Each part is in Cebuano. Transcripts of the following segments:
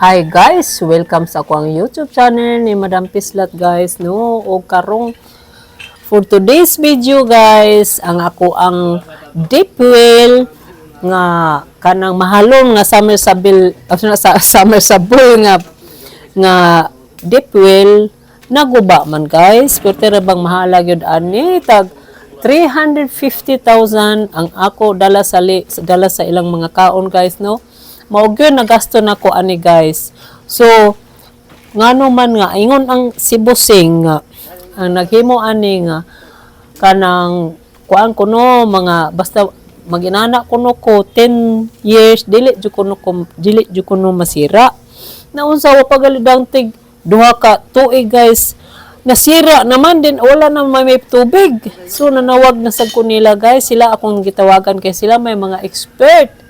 Hi guys, welcome sa akong YouTube channel ni Madam Pislat, guys, no. O karong for today's video, guys, ang ako ang deep well nga kanang mahalon nga submersible sa submersible nga nga deep well naguba man, guys. Pero tira bang mahala gyud ani, tag 350,000 ang ako dala sa ilang mga kaon, guys, no. Mao gyud nagasto nako ani, guys. So ngano man nga ingon ang si Busing nga ang naghimo ani nga kanang kuan kuno mga basta maginana kuno ko 10 years, dili jud kuno masira. Naunsa wa pagalidang tig 2 ka tuig, guys, nasira naman din, wala na may tubig. So nanawag na sad ko nila, guys. Sila akong gitawagan kay sila may mga expert.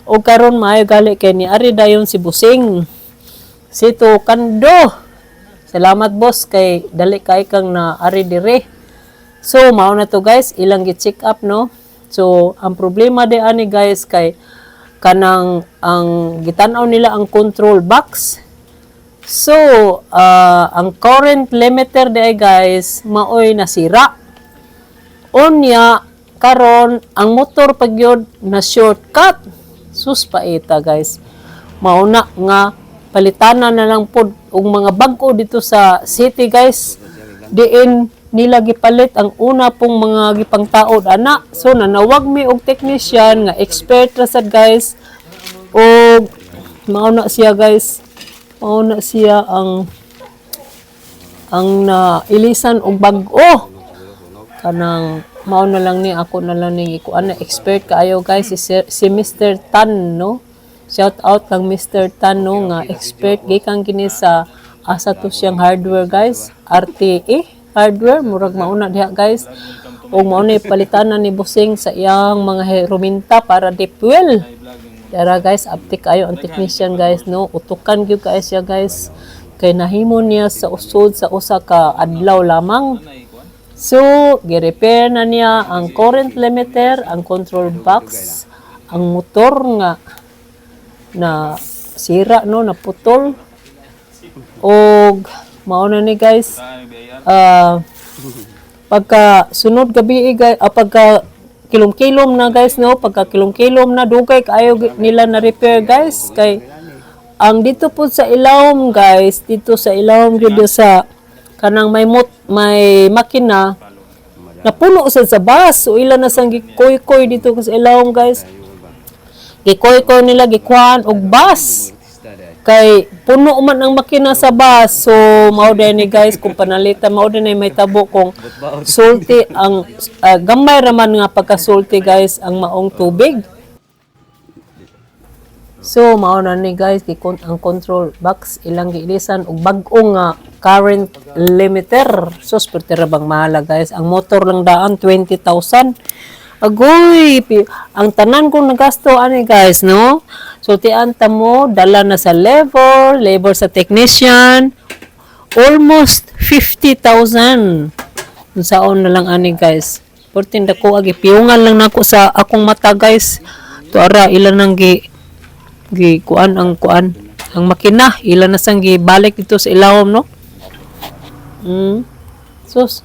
O karon maayo gali kay ni ari dayon si Busing Sito Kando. Salamat, boss, kay dali kay kang na ari dire. So mao na to, guys, ilang gi-check up, no. So ang problema di ani, guys, kay kanang ang gitan-aw nila ang control box. So ang current limiter di ay, guys, maoy nasira. Unya karon ang motor pagyod na shortcut. Sus, paita, guys. Mauna nga palitanan na lang pod og mga bag-o dito sa city, guys. Diin nila gipalit ang una pong mga gipangtaod ana. So nanawag mi og technician nga expert ra sad, guys. Og mao na siya, guys. Mao na siya ang na ilisan og bag-o. Kanang mao na lang ni ako na lang ning ikuan na expert kaayo, guys, si Mr. Tan, no. Shout out kang Mr. Tan, no, nga expert gikan kini sa asa to siyang hardware, guys, RTE Hardware murag mauna diha, guys. Ug mao ni palitanan ni Busing sa iyang mga herominta para deep well. Dara, guys, aptik kayo ang technician, guys, no. Utukan gyud kaayo siya, guys, kay nahimo niya sa usod sa usa ka adlaw lamang. So, gi-repair na niya ang current limiter, ang control box, ang motor nga na sira, no, naputol. Og mao na ni, guys. Pagka sunod gabi, guys, pagka kilom-kilom na, guys, no, pagka kilom-kilom na, dugay kaayo nila na repair, guys, kay ang dito po sa ilawom, guys, dito sa ilawom gyud sa kanang may makina, napuno sad sa bus. So ila na sang gikoy-koy dito sa ilawom, guys. Gikoy-koy nila, gikuhaan og bus kay puno man ang makina sa bus. So mao din ni, guys, kung panalitan, mao din may tabo kung sulti ang gamay ra man nga pagkasulti, guys, ang maong tubig. So mao na ni, guys, ang control box ilang giilisan og bag-o nga current limiter. Sus, perti ra bang mahala, guys. Ang motor lang daan 20,000. Agoy, ang tanan kong nagasto ani, guys, no. Sultian ta mo, dala na sa level, labor sa technician, almost 50,000. Unsaon na lang ani, guys. Perting dako agi piyungan lang nako sa akong mata, guys. Tuara ila nang gi gi kuan ang makina, ila na sang gibalik dito sa ilawom, no. Sus,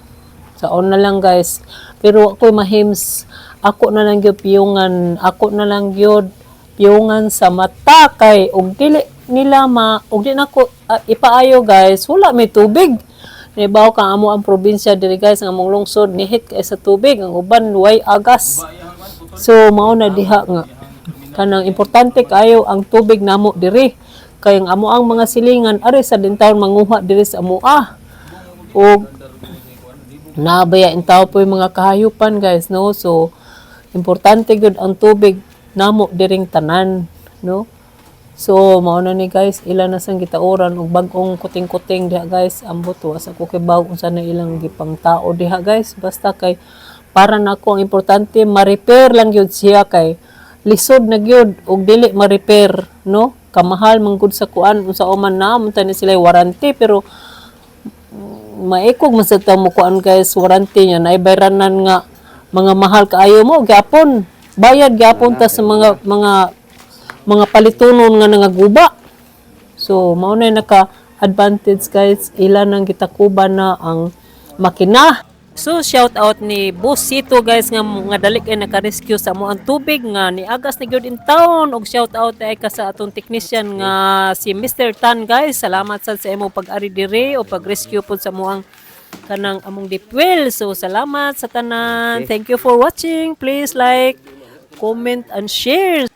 saon na lang, guys. Pero ako mahims, ako na lang gyud piyungan, ako na lang gyud piyungan sa mata kay og dili nila ma og di nako ipaayo, guys, wala may tubig. Nibaw ka amo ang probinsya diri, guys, nga among lungsod nihit kay sa tubig, ang uban way agas. So mao na diha nga kanang importante kaayo ang tubig namo diri kay ang amo ang mga silingan ari sa dintawon manguha diri sa amoa. Og nabaya intaw po yung mga kahayupan, guys, no. So importante gyud ang tubig namo diring tanan, no. So mao na ni, guys, ila na sang gitauran og bag-ong kuting-kuting diha, guys. Ambot, wa sa ko kibaw unsa na ilang gipangtao diha, guys. Basta kay para nako ang importante ma-repair lang gyud siya kay lisod na gyud og dili ma-repair, no. Kamahal man gud sa kuan. Unsa man na man ni sila warranty, pero maikog man sa ta mo kuan, guys, warranty niya na ibayranan nga mga mahal kaayo mo gyapon, bayad gyapon ta sa mga palitunon nga nangaguba. So mao na naka advantage, guys, ila nang gitakuban na ang makina. So shout out ni Boss Sito, guys, nga nga dali kay naka-rescue sa amo ang tubig nga niagas na gyud in town, og shout out ay ka sa atong technician nga si Mr. Tan, guys. Salamat sad sa imo pag-ari dire o pag-rescue pod sa amoang kanang among deep well. So salamat sa tanan. Thank you for watching. Please like, comment and share.